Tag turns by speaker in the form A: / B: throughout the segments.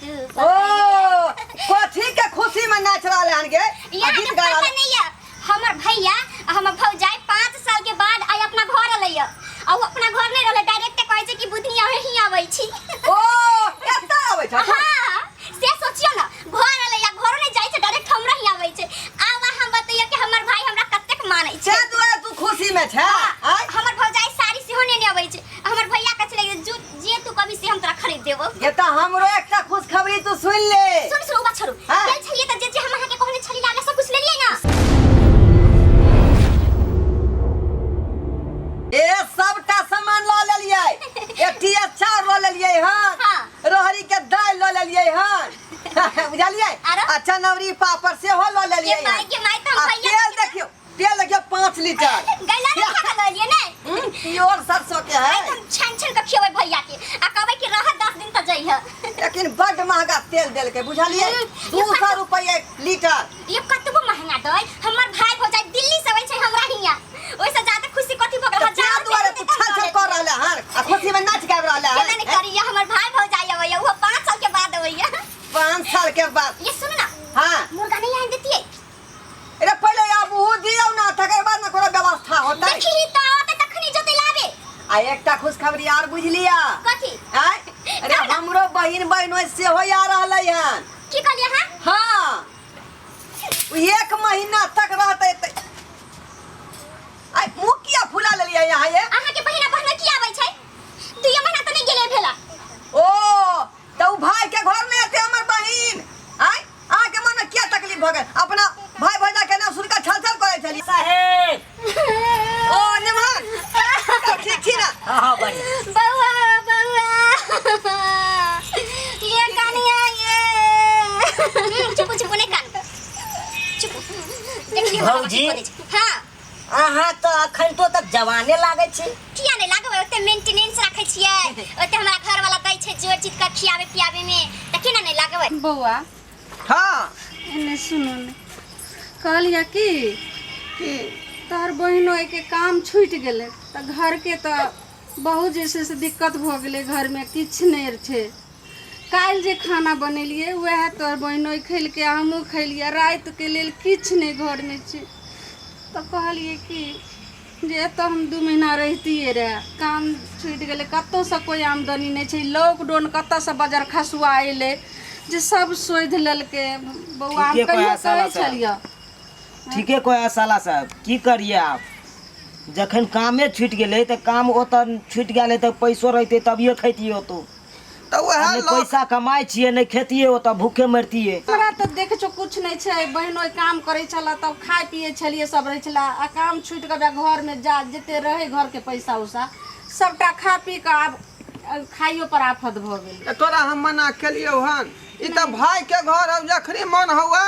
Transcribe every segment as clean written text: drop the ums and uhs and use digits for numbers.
A: दू
B: ओ कथी के खुशी में नाच रहल हन गे
A: ये
B: आ गीत
A: अहाँके
B: गा
A: पता
B: रहल
A: नहीं है हमर भैया आ हमर भौजाई 5 साल के बाद आइ अपना घर अलै है आ ओ अपना घर नहीं रहलै, डायरेक्ट कहै छै कि बुधनी अहीं आबै छी।
B: ओ एतऽ आबै छ?
A: हाँ, से सोचियो ना, घर अलै या घरो नहीं जाइ छै, डायरेक्ट हमरा ही आबै छै। आब अहाँ बतैयो कि हमर भाई हमरा कतेक मानै छै।
B: से दुआरे तू खुशी में छ?
A: हाँ,
B: आय
A: हमर भौजाई साड़ी सेहो नेने अबै छै। हमर भैया कहै छलै जे जे तू कभी से हम तोरा खरीद देबो।
B: ये तऽ हमरो एकटा खुशखबरी तू सुन ले।
A: सुन सुन, ओ बात छोड़ू।
B: हाँ।
A: गेल छलियै तऽ जे जे हम अहाँके कहने छली लाबे, सब कुछ लेलियै ना?
B: ए सबटा सामान लऽ लेलियै, एक चाउर लऽ लेलियै हन।
A: हाँ।
B: रहरी के दालि लऽ लेलियै हन, बुझलियै?
A: आरो?
B: आ चनौरी पापड़ सेहो लऽ लेलियै
A: ये माय
B: हन।
A: के माय, तऽ हम
B: आ
A: भैया
B: तेल देखियौ, तेल देखियौ, 5 लीटर।
A: गैला ने खा के लेलियै ने?
B: प्योर सरसों के है।
A: आइ तऽ हम छानि छानि कऽ खियेबै भैया के आ कहबै कि रहत 10 दिन तऽ जइह।
B: लेकिन बड्ड महंगा तेल देलकै, बुझलियै? 200 रुपये लीटर।
A: ये कतबो महंगा दै, हमर भाई भौजाई दिल्ली से अबै छै हमरा हियाँ, ओहिसँ ज्यादा खुशी कथी भऽ गेल?
B: तऽ
A: 1000
B: ताहि दुआरे तू
A: रुपैआ
B: छल छल कर रहले हन आ खुशी में नाच गाबि रहले
A: केना
B: हन।
A: नहि करिए, हमर भाई भौजाई अबैया, ओहो 5 साल के बाद अबैया।
B: 5 साल के बाद।
A: ये सुन ना।
B: हाँ।
A: मुर्गा नहीं आनि देतियै?
B: अरे पहिले आब ऊ दियौ ना, तकर बाद ने कोनो व्यवस्था होतै।
A: देखी तऽ औतै तखनी जोतै लाबे।
B: आ एकटा खुशखबरी आर बुझलिया?
A: कथी?
B: आँय, अरे हमरो बहिन बहिनोइ सेहो आ रहलै हन।
A: की कहलियै अहाँ?
B: हाँ, उ एक महीना तक रहतै। आइ मुँह किया फुला लेलियै यहाँ ये?
A: अहाँके बहिना बहनो की आबै छै? 2 महीना तऽ नहि गेलै भेला।
B: ओ तऽ उ भाई के घर नहि एतै हमर बहिन? आँय, अहाँके मनमे किया तकलीफ भऽ गेल? अपना भाई भौजा के नाम सुनकर छल छल करै छलियै।
C: साहेब।
B: ओ निमन, सब ठीक छी ना?
C: हाँ हाँ, बढ़िया।
A: बउआ बउआ, ये कनिया ये, चुप चुप, नहीं कान, चुप, देखिए हमरा
C: भौजी।
A: की करै छै। हाँ।
C: अहाँ तऽ अखन तो तक जवाने लागै छी।
A: किया नहीं लागबै? ओते मेंटेनेंस राखै छियै, ओते हमरा घर वाला दै छै जोड़ चीज के खियाबे पियाबे में, तऽ केना नहीं लागबै?
D: बौआ।
B: हाँ।
D: एने सुनू ने, कहलियै कि
B: की?
D: तोहर बहिनो के काम छूटि गेलै तऽ घरके तऽ बहुत जे छै से दिक्कत भऽ गेलै। घरमे किछु नहि छै। काल्हि जे खाना बनेलियै वएह तोहर बहिनो खेलकै, हमहूँ खेलियै। रातिके लेल किछु नहि घरमे छै। तऽ कहलियै कि जे एतऽ हम 2 महीना रहितियै रहए। काम छूटि गेलै, कतहुसँ कोइ आमदनी नहि छै। लॉकडाउन कतऽसँ बजर खसुआ अयलै जे सब सोधि लेलकै। बौआ, हम
C: ठीके
D: कहियो
C: कहै साला
D: कहै
C: साहब।
D: छलियै।
C: ठीके कहै साला साहब, की करिए आब? जखन कामे छूटि गेलै तऽ काम ओतऽ छूटि गेलै तऽ पैसो रहितै तभिए खैतियै ओतौ।
B: तऽ उएह
C: नहि पैसा कमाइ छियै, नहि खेतियै, ओतऽ भूखे मरतियै।
D: हमरा तऽ देखै छौ, किछु नहि छै। बहिनो काम करै छलै तब खाइ पियै छलियै, सब रहै छलै। आ काम छूटि कऽ घरमे जा जते रहै घरके पैसा उसा सबटा खा पी कऽ आब खाइयो पर आफत भऽ गेलै।
E: तऽ तोरा हम मना केलियौ हन? ई तऽ भाई के घर हौ, जखनी मन हौआ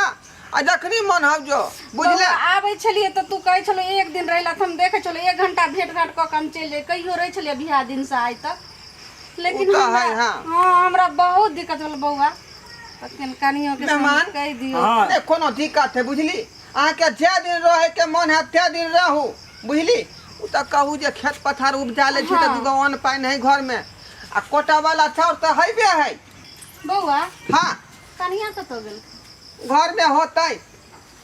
E: आ जखनी मन हौ जो, बुझले?
D: बौआ, आबै छलियै तऽ तू कहै छलो एक दिन रहला, तऽ हम देखै छलियै एक घंटा भेंट घाट कऽ के हम चलि जाइ। कहियो रहै छलियै बियाह दिनसँ आइ तक, लेकिन
E: ओ तऽ
D: हमरा
E: है, हाँ।
D: हाँ, हमरा बहुत दिक्कत भेल बौआ। तखन कनियो के
E: मेहमान?
D: कहि दियौ।
C: हाँ।
E: नहि कोनो दिक्कत है, बुझली? अहाँके जे दिन रहे के मन है ते दिन रहू, बुझली? ओ तऽ कहू जे खेत पथार उपजा लै छी तऽ
D: हाँ।
E: दूगो अन्न पानि है घरमे आ कोटा वाला चाउर तऽ हेबे है।
D: बौआ।
E: हाँ।
D: कनिया कतऽ गेल?
E: घरमे होतै,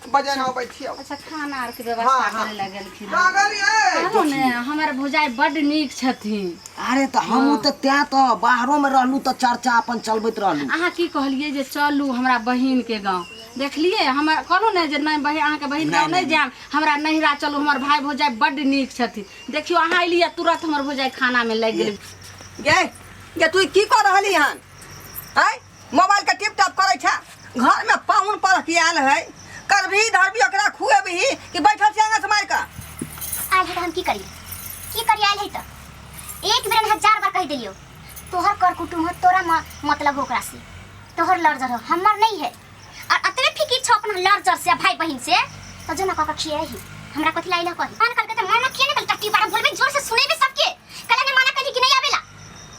E: बजेने अबै छियौ।
D: अच्छा, खाना आर के व्यवस्था करे लए गेलखिन।
E: कहाँ गेलियै?
D: कहलहुँ ने, हमर भौजाइ बड्ड नीक छथिन।
C: अरे तऽ हमहूँ तऽ तैं तऽ बाहरोमे रहलहुँ तऽ चर्चा अपन चलबैत रहलहुँ।
D: अहाँ की कहलियै जे चलू हमरा बहिनके गाँव, देखलियै? हमर कहलहुँ ने जे नहि बहिन, अहाँके बहिन गाँव नहि जायब, हमरा नैहरा चलू, हमर भाय भौजाइ बड्ड नीक छथिन। देखियौ, अहाँ एलियै तुरंत हमर भौजाइ खानामे लागि गेलै।
B: गे गे, तू की कऽ रहली हन? आँय, मोबाइल के टिप टॉप करै छै? घर में पाहुन परख आयल है, करबही धरबी, ओकरा खुएबही कि बैठल छी आंगस मारि कऽ?
A: आयल है तऽ हम की करी, की करी? आयल है तऽ एक बेर न हजार बार कहि देलियो, तोहर कर कुटुम हो, तोरा मतलब हो ओकरा से, तोहर लड़जर हो, हमर नहीं है। और अतबे फिकिर छौ अपना लड़जर से आ भाई बहिन से तो जो ना कऽ खियाही, हमरा कथी लाइल कही मन करके तऽ मना किया नहीं? टट्टी बार बोलबे, जोर से सुनेबे सबके। कल ने मना करी कि नहीं आवेला?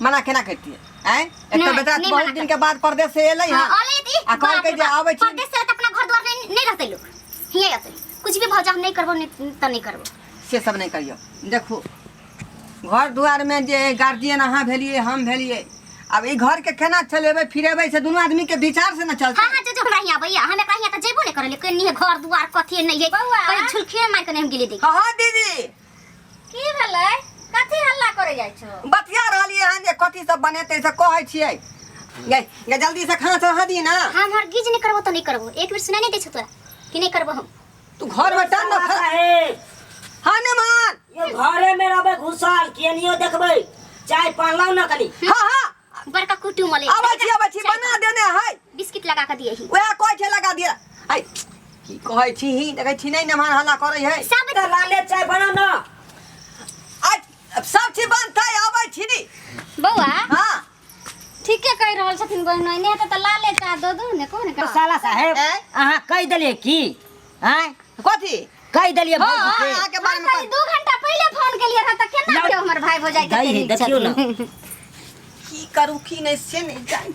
B: मना केना करतियै? आँय, एक
A: नहीं,
B: तऽ बेटा
A: नहीं
B: बहुत
A: मना
B: दिन के बाद परदेश से एलै
A: हाँ,
B: हन
A: अलै तऽ
B: आ कहलकै जे आबै छी।
A: परदेश से तऽ अपना घर द्वार नहीं नहीं रहतै लोग, हियाँ अतै। कुछ भी भऽ जा, हम नहीं करबो, नहीं तऽ नहीं करबो।
B: से सब नहि करियौ। देखू, घर दुआरमे जे गार्जियन अहाँ भेलियै, हम भेलियै। आब ई घर के केना चलेबै फिरेबै से दुनू आदमी के विचार से न चलतै।
A: हाँ हाँ, जो जो हमरा हियाँ भैया, हम एकरा हियाँ तऽ जेबो नहि करलियै, केनी है घर दुआर कथी नहि है, कहीं झुलखिए मारि के नहि हम गेलियै देख।
B: हाँ हाँ दीदी।
D: की भेलै, कथी हल्ला करे जाइ छो?
B: बतिया रहलियै हन जे कथी सब बनेतै से कहै छियै। गै गै जल्दी से खाना चढ़ा दी ना।
A: हम हरगिज नहि करबो तऽ नहि करबो, एक बेर सुनाइ नहि दै छौ तोरा कि नहि करबो हम?
B: तू घर में टांग न
C: साहेब।
B: हाँ नेमान।
C: यो घरे में रहबै घुसल केनियो देखबै, चाय पान लाउ ना कनी।
B: हाँ हाँ।
A: बड़का कुटुम अलै।
B: आबै छी, आबै छी, बना देने है।
A: बिस्किट लगा के दिए ही।
B: वएह कहै छै लगा दिए। आइ की कहै छी ही, देखै छी नहि नेमान हल्ला करै है।
A: सब
C: तऽ लाले चाय बनाउ ना।
B: आइ सब चीज बनतै, आबै छी।
D: बौआ।
B: हाँ।
D: ठीके कहि रहल छथिन बहिन, नहि हेतै तऽ लाले चाह दऽ दू ने, कोन
C: तो साला साहेब,
B: ऐं?
C: अहाँ कहि देलियै की? आँय?
B: कथी?
C: कहि देलियै
B: हाँ,
C: भौजी के?
B: अहाँके बारेमे
D: हम कनि 2 घंटा पहिले फोन केलियै रहऽ तऽ केना
C: लाउ।
D: के हमर भाय भौजाइ
C: दै
D: कते
C: है,
D: नीक
C: देखियौ ने।
D: छथिन।
B: की करू की नहि से नहि जानि।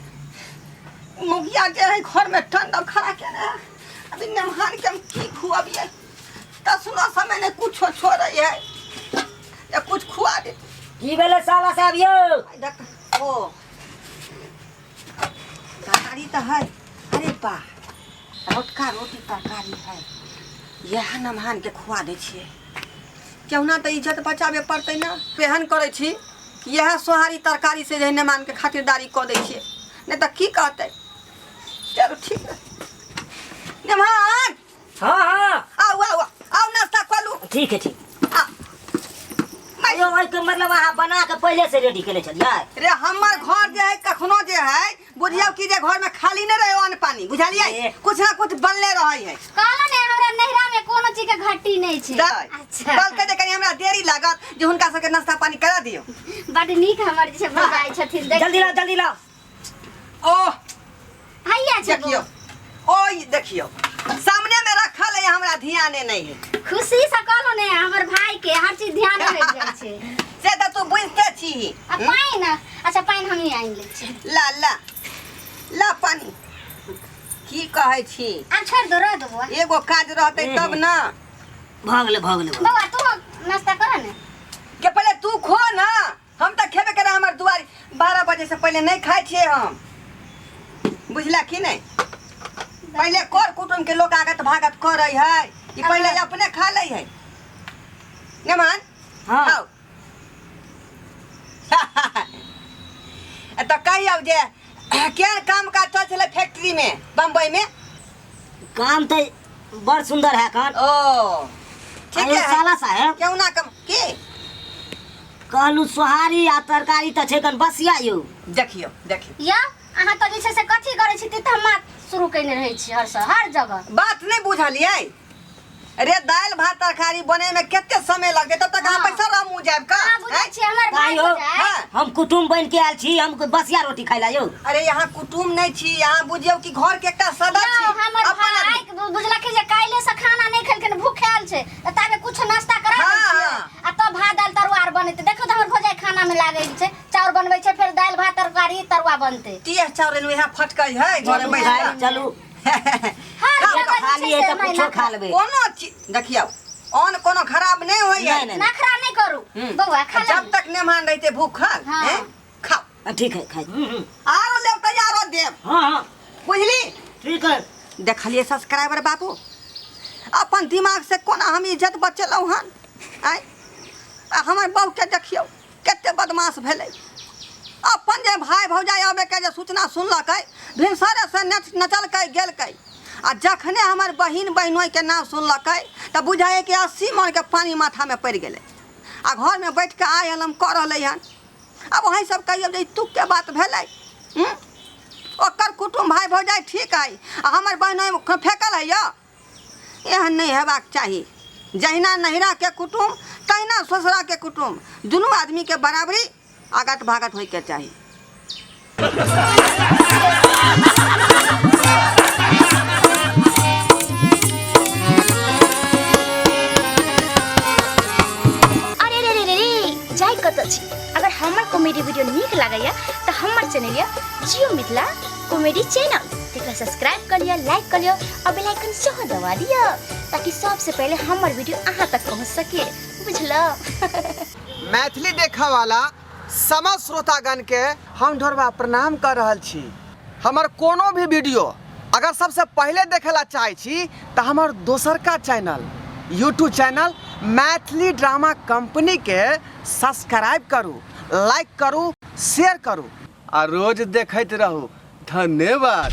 B: मुखिया जे है घर में ठंडा खड़ा केने है, अभी नमहान के हम की खुआबियै? तसनो समय ने कुछो छोड़ै है या कुछ खुआ दे।
C: की भेलै साला साहब यौ?
B: देख, ओ तरकारी तऽ है, अरे बा रोटका रोटी तरकारी है, इएह नमहान के खुआ दै छियै। केहुना तऽ इज्जत बचाबे पड़तै ने। एहन करै छी कि इएह सोहारी तरकारी से जे नमान के खातिरदारी कऽ दै छियै, नहि तऽ की कहतै। चलू ठीक है नमहान।
C: हाँ हाँ।
B: आउ आउ आउ नाश्ता कऽ लू।
C: ठीक है ठीक।
B: आ,
C: अयो, ओहिके मतलब अहाँ बना के पहिले से रेडी केने छलियै?
B: रे हमर घर जे है कखनो जे है बुझियौ कि जे घर में खाली नहीं रहे अन्न पानी, बुझलियै?
C: ए।
B: कुछ ना कुछ बनले रहे है।
D: कहलो ने हमरा नैहरा में कोनो चीज के घाटी नहीं छै।
B: अच्छा। कल के जे कनी हमरा देरी लागत जे हुनका सबके नाश्ता पानी करा दियौ।
D: बड नीक हमर जे छै भौजाई छथिन, देख।
C: जल्दी लाओ, जल्दी लाओ।
B: ओह।
A: हैया छै
B: देखियौ, ओय देखियौ सामने में रखल है, हमरा ध्याने नहीं है।
D: खुशी से कहलो ने हमर भाई के हर चीज ध्यान रह जाइ छै।
B: से तऽ तू बुझते छी।
A: आ पानि, अच्छा पानि हम ही आनि लै छी।
B: ला ला ला पानी। की कहै छी?
A: आब छोड़ दो, रह दो बौआ।
B: एगो काज रहतै तब ना।
C: भऽ गेलै, भऽ गेलै, भऽ गेलै।
A: बौआ तू नाश्ता कर ने।
B: के पहिले तू खो ना, हम तऽ खेबे करे। हमर दुआरी 12 बजे से पहिले नहीं खाइ छियै हम, बुझला कि नहीं? पहिले कर कुटुम के लोग आगत भागत करै है कि पहिले अपने खा लै है। नेमान।
C: हाँ।
B: खाओ। तऽ कहियौ जे केहन काम काज चल छलै फैक्ट्री में बम्बई में?
C: काम तऽ बड़ सुंदर है कान।
B: ओ ठीक
C: अरे
B: है।
C: साला साहेब।
B: क्यों ना कम की
C: कहलू सोहारी आ तरकारी तऽ छै कन बसिया यौ।
B: देखियौ देखियौ।
A: या अहाँ तऽ जे छै से कथी करै छी तऽ हम शुरू कयने रहै छी हर हर जगह।
B: बात नहि बुझलियै रे, दालि भात तरकारी बने में कते समय लगतै, तब तक अहाँ
A: हाँ।
B: पैसा रह मुँह जायब का?
A: अहाँ बुझै
B: हैं?
A: छियै हमर भाई
C: आइयो।
A: भौजाइ।
B: हाँ।
C: हम कुटुम्ब बनि के आयल छी, हम बसिया रोटी खाइ ला यौ।
B: अरे यहाँ कुटुम्ब नहीं छी, यहाँ बुझियौ कि घर के एकटा सदस्य
A: यौ,
B: छी,
A: हमर
B: अपन
A: भाई
B: आदमी।
A: बुझलखिन जे काल्हि से खाना नहि खेलखिन, भूखायल छै, तऽ ताबे कुछ नाश्ता करा दै
B: हाँ,
A: छियै।
B: हाँ।
A: आ तब भात दालि तरुआ आर बनेतै। देखियौ तऽ हमर भौजाइ खाना में लागल छै, चाउर बनबै छै, फेर दालि भात तरकारी तरुआ बनतै।
B: टिया चाउर एलहुँ यहाँ फटकै है घरे
C: चलू
B: बैस
C: खाइ,
B: कऽ।
C: चलू।
A: हर
B: खाउ,
A: जगह जे
C: खा
A: छै
C: लिए
A: से
C: तऽ
A: नहि
C: कुछो
A: नखरा।
C: खा लेबै।
B: कोनो चीज देखियौ अन्न कोनो खराब नहीं होइए।
C: नहीं, नहीं।
A: नखरा नहीं करू बौआ, खा
B: जब तक मेहमान रहते भूखल,
A: हाँ।
B: हैं? खाओ।
C: हाँ, ठीक है, खाइ।
B: आरो लेब तऽ आरो देब।
C: हाँ हाँ।
B: बुझली?
C: ठीक है।
B: देखलिए सब्सक्राइबर बाबू, अपन दिमाग से कोना हम इज्जत बचेलहुँ हन। आँय, आ हमर बहूके देखियौ कते बदमाश भेलै। अपन जे भाय भौजाइ आबैके जे सूचना सुनलकै, भिनसरे से नचलकै गेलकै, आ जखने हमर बहिन बहिनोइके नाम सुनलकै तऽ बुझाइए कि 80 मनके पानि माथामे पड़ि गेलै। आ घरमे बैठ कऽ आइ हल हम कऽ रहलै हन। आब अहीं सब कहियौ जे ई तुकके बात भेलै? ओकर कुटुम्ब भाय भौजाइ ठीक है, आ हमर बहिनोइ फेकल है यौ? एहन नहि हेबाक चाही। जहिना नैहराके कुटुम्ब तहिना ससुराके कुटुम्ब, दुनू आदमीके बराबरी आगत भागत होइके चाही।
A: अरे रे रे रे रे, जाय कतऽ छी? अगर हमर कॉमेडी वीडियो नीक लागैया तऽ हमर चैनल यऽ जियो मिथिला कॉमेडी चैनल, तेकरा सब्सक्राइब कऽ लिअ, लाइक कऽ लिअ आ बेल आइकन सेहो दबा दिअ, ताकि सबसे पहिले हमर वीडियो अहाँ तक पहुँच सके। बुझलौ?
E: मैथिली देखऽ वाला समस्त श्रोतागणके हम ढोरबा प्रणाम कऽ रहल छी। हमर कोनो भी वीडियो अगर सबसँ पहिले देखै ला चाहै छी तऽ हमर दोसरका channel YouTube channel Maithili drama कंपनीके सब्सक्राइब करू, लाइक करू, शेयर करू आ रोज देखैत रहू। धन्यवाद।